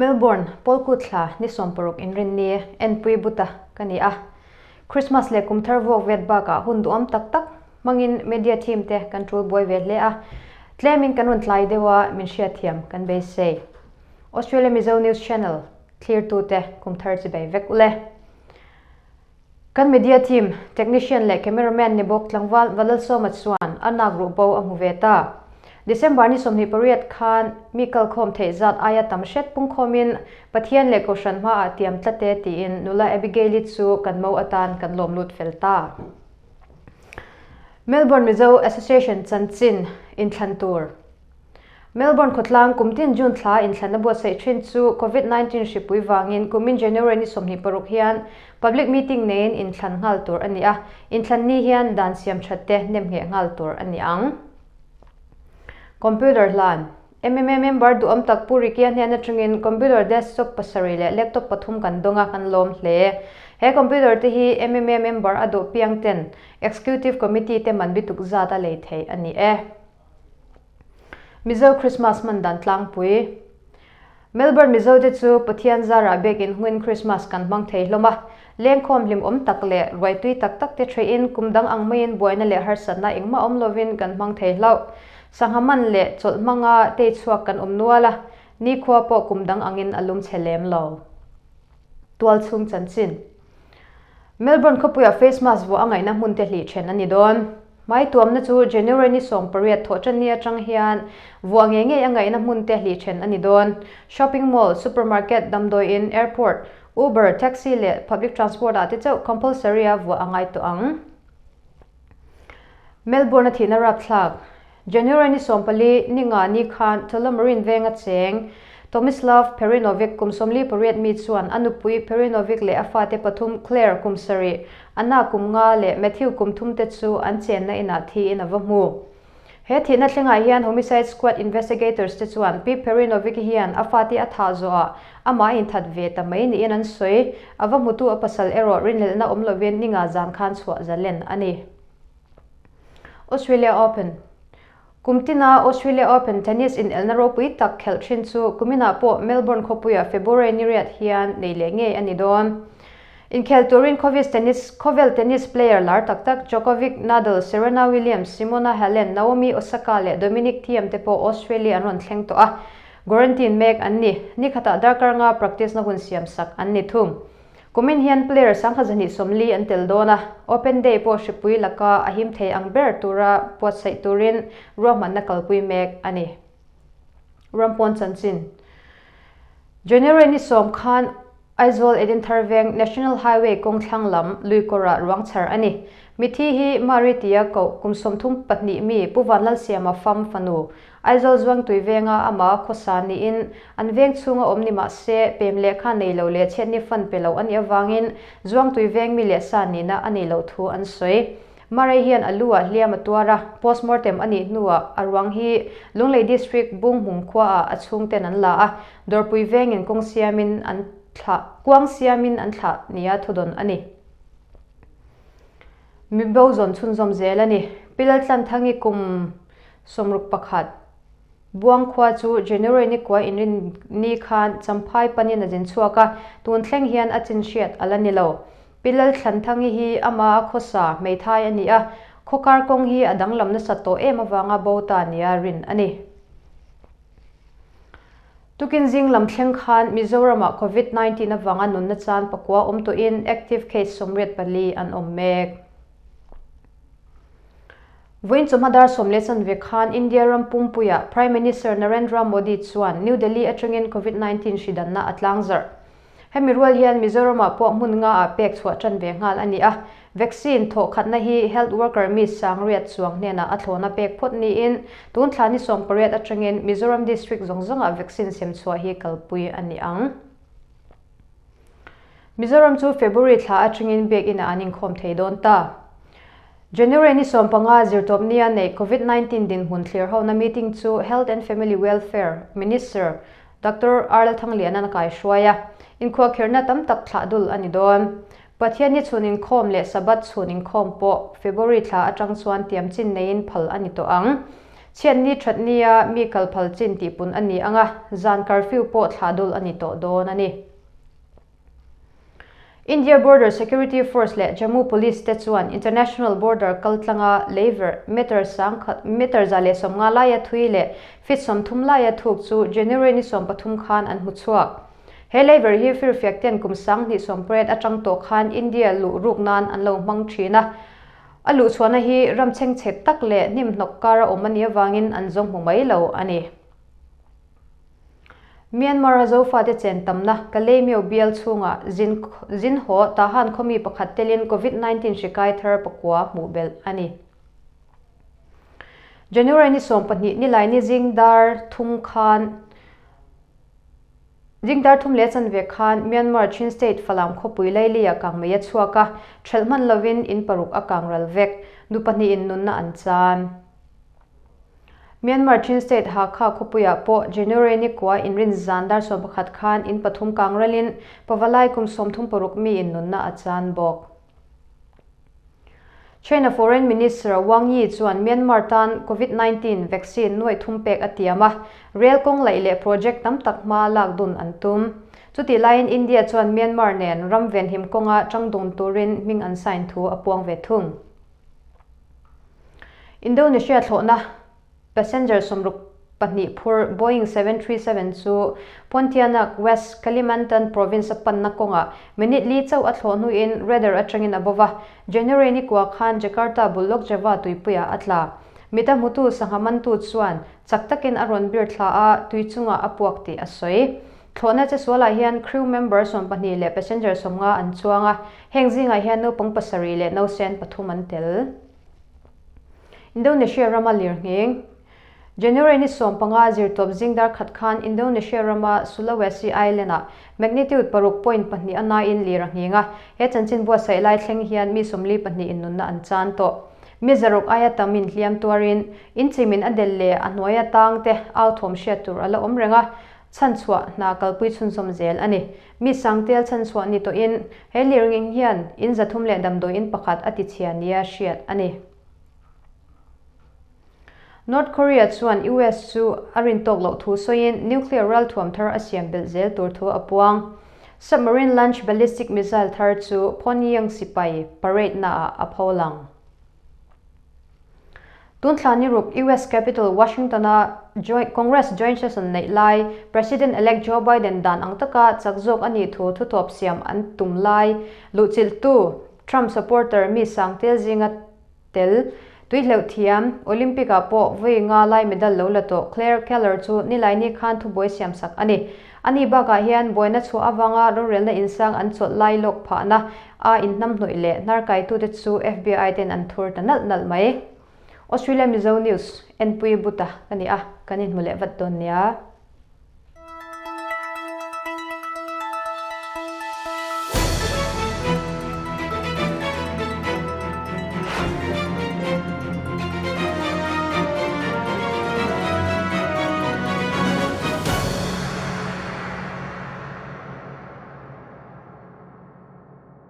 Melbourne, Pawlkut thla ni 60 inrinni enpui buta ka ni a. Christmas leh kum thar vuak vet bakah hun duhawm tak tak hmangin media team te kan tul buai ve hle a. Tlemin kan rawn tlai deuh a, min hriatthiam kan beisei. Australia Mizo News Channel thlirtute kum thar chibei vek ule. Kan media team, technician leh cameraman ni bawk tlangval Valalsawma chuan a nak ruh bo a hmu ve ta. December ni 28 khan mi kalkhawm theih zat aia tam hret pungkhawmin Pathian leh Kohhran hmaah tiam tlat e tiin nula Abigail-i chu kan mo atan kan lawm lut fel ta. Melbourne Mizo Association chanchin inthlan tur. Melbourne khawtlang kum tin June thla inthlanna buatsaih thin chu Covid 19 hripui vangin kumin January ni 26 hian public meeting neiin inthlan nghal tur a ni a, inthlan ni hian dan siam that te nemngheh nghal tur a ni ang. Computer hlan, MMA member duhawm tak Pu Ricky-a hnen atangin computer desktop pasarih leh laptop pathum kan dawng a, kan lawm hle. He computer te hi MMA member a duh piang ten Executive Committee te man bituk zat a lei thei a ni e. Mizo Christmas hman dan tlangpui. Melbourne Mizo te chu Pathian zarah biakin hungin Christmas kan hmang thei hlawm a. Lengkhawm hlimawm tak leh ruaitui tak tak te theihin kum dang ang maiin buaina leh harsatna engmah awm lovin kan hmang thei hlauh. Sangha man leh chawlh hmanga tei chhuak kan awm nual a, nikhua pawh kum dang angin a lum chhe lem lo. Tualchhung chanchin. Melbourne khawpuiah face mask vuah a ngaihna hmun te hlih then a ni dawn. Hmai tuamna chu January ni 18 thawhtanni atang hian vuah ngei ngei a ngaihna hmun te hlih then a ni dawn. Shopping mall, supermarket, damdawi in, airport, Uber, taxi leh public transport ah te chauh compulsory a vuah a ngai tawh ang. Melbourne a thihna rapthlak. January ni 14 ni nga ni khan Tullamarine venga cheng Tomislav Perinovic kum 48 mi chuan a nupui Perinovic leh a fate pathum Claire kum 7, Anna kum 5 leh Matthew kum 3 te chu an chenna inah thiin a va hmu. He thihna thlengah hian Homicide Squad investigators te chuan Pi Perinovic hian a fate a thah zawhah amah a inthat ve ta mai niin an sawi. A va hmutu a pasal erawh rinhlelhna awm lovin ni nga zan khan chhuah zalen a ni. Australia Open Kum tina Australia Open tennis inelna ropui tak khelh thin chu kuminah pawh Melbourne khawpuiah February ni riat hian nei leh ngei a ni dawn. Inkhel turin khawvis tennis khawvel tennis player lar tak tak Djokovic, Nadal, Serena Williams, Simona Halep, Naomi Osaka leh Dominic Thiem te pawh Australia an rawn thleng tawh a, quarantine mek an ni. Nikhatah darkar nga practice na hun siam sak an ni thung. Kumin hian player 1240 an tel dawn a, Open Day pawh hripui laka a him thei ang ber tura buatsaih turin ruahmanna kalpui mek a ni. Rampawn chanchin. January ni 10 khan Aizawl Edenthar Veng National Highway kawng thlang lam Luikawrah ruang chhar a ni. Mithi hi Mari tia koh kum 32 mi Pu Vanlalsiama fam fanu Aizawl Zuangtui venga ama khawsa niin an veng chhunga awm ni mah se pem lehkha nei lo leh chhiatni fan pe lo a nih avangin Zuangtui veng mi leh sa nihna a nei loh thu an sawi. Murray hian a lu ah hliam a tuar a, postmortem a nih hnuah a ruang hi Lunglei District Bunghmung khuaah a chhungten an la a, Dawrpui vengin kawng siamin an thlah kuang siamin an thlah nia thudawn a ni. Mi bo zawn chhunzawm zel a ni. Pilaltlanthangi kum 61 Buang khua chu January ni kua inrin ni khan Champhai panin a zin chhuak a, tun thleng hian a chin hriat a la ni lo. Pilaltlanthangi hi ama a khawsa hmeithai a ni a, khawkar kawng hi a danglam nasa tawh em avanga bo ta nia rin a ni. Tukin zing lam thleng khan Mizoramah Covid 19 avanga nunna chan pakua awm tawhin active case 84 an awm mek. Vawiin chawhma dar 10:15 khan India ram pumpuiah Prime Minister Narendra Modi chuan New Delhi atangin Covid 19 hridanna a tlang zarh. Hemi rual hian Mizoramah pawh hmun nga ah pek chhuah tan ve nghal a ni a. Vaccine thawh khatna hi health worker mi 8000 chuang hnenah a thlawna pek phawt niin tun thla ni 18 atangin Mizoram district zawng zawngah vaccine sem chhuah hi kalpui a ni ang. Mizoram chu February thla atangin biakinah an inkhawm thei dawn ta. January ni 15 zirtawp nia nei Covid 19 dinhmun thlir hona meeting chu Health and Family Welfare Minister Doctor R Lalthangliana a kai hruai a, inkhuahkhirhna tam tak thlah dul a ni dawn. Pathian ni chhun inkhawm leh Sabbath chhun inkhawm pawh February thla atang chuan tiam chin neiin phal a ni tawh ang. Chhiatni thatnia mi kal phal chin tihpun a ni ang a, zan curfew pawh thlah dul a ni tawh dawn a ni. India Border Security Force leh Jammu Police te chuan international border kaltlanga leiverh meter sangkhat meter 150 laia thui leh feet 30 laia thuk chu January ni 13 khan an hmu chhuak. He leiverh hi firfiak ten kum 2018 atang tawh khan India luh ruk nan an lo hmang thin a. A luhchhuahna hi ram chhengchhe tak leh hnim hnawk kara awm a nih avangin an zawng hmu mai lo a ni. Myanmar-a Zofate chen tamna Kalaymyo bial chhungah zin zin haw Tahan khawmi pakhat telin Covid 19 hri kai thar pakua hmuh belh a ni. January ni 12 Nilaini zing dar thum khan Zing dar thum leh chanve khan Myanmar Chin State Falam khawpui Laili-ah kangmei a chhuak a, ṭhelh hman lovin in paruk a kang ral vek. Nu pahnihin nunna an chan. Myanmar Chin State Hakha khawpuiah pawh January ni kua inrin zan dar 11 khan in pathum kang ralin pavalai kum 36 miin nunna a chan bawk. China Foreign Minister Wang Yi chuan Myanmar tan Covid 19 vaccine nuai thum pek a tiam a, rail kawng laih leh project tam tak hma lak dun an tum. Chutih laiin India chuan Myanmar nen ram venhim kawnga tangdun turin hming an sign thu a puang ve thung. Indonesia thlawhna passenger 64 phur Boeing 737 chu Pontianak, West Kalimantan province a panna kawngah minute li chauh a thlawh hnuin radar atangin a bo va, January ni kua khan Jakarta bul lawk Java tuipuiah a tla. Mita hmutu sangha mantu chuan chak takin a rawn bir thla a, tui chungah a puak tih a sawi. Thlawhna che sualah hian crew member 12 leh passenger 50 an chuang a, heng zingah hian naupang pasarih leh nausen pathum an tel. Indonesia rama lirnghing. January ni 15 zirtawp zing dar khat khan Indonesia rama Sulawesi Island-ah magnitude 6.2 a naiin lir a nghing a, he chanchin buatsaih lai thleng hian mi 42 in nunna an chan tawh. Mi zaruk aia tam in hliam tuarin inchimin a del leh a hnuaia tang te au thawm hriat tur a la awm reng a, chhanchhuah hna kalpui chhunzawm zel a ni. Mi sangtel chhanchhuah ni tawhin he lirnghing hian in 300 leh damdawiin pakhat a tichhia nia hriat a ni. North Korea chuan US chu a rin tawk loh thu sawiin nuclear ralthuam thar a siam belh zel tur thu a puang. Submarine launch ballistic missile thar chu Pyongyang sipai parade naah a pholang. Tun thla ni ruk US Capitol Washington-a joint Congress joint session neih lai President-elect Joe Biden dan ang taka chak zawk a nih thu thutawp siam an tum lai luhchilhtu Trump supporter mi sangtel zinga tel tuihleuh thiam Olympic-ah pawh vawi nga lai medal lo la tawh Claire Keller chu nilaini khan thubuai siam sak a ni. Ani bakah hian buaina chhuah avanga rorelna insang an chawlh lai lawk phahna a inhnamhnawih leh hnarkaitute chu FBI ten an thur ta nalh nalh mai. Australia Mizo News, Enpui Buta ka ni a, kan inhmu leh vat dawn nia.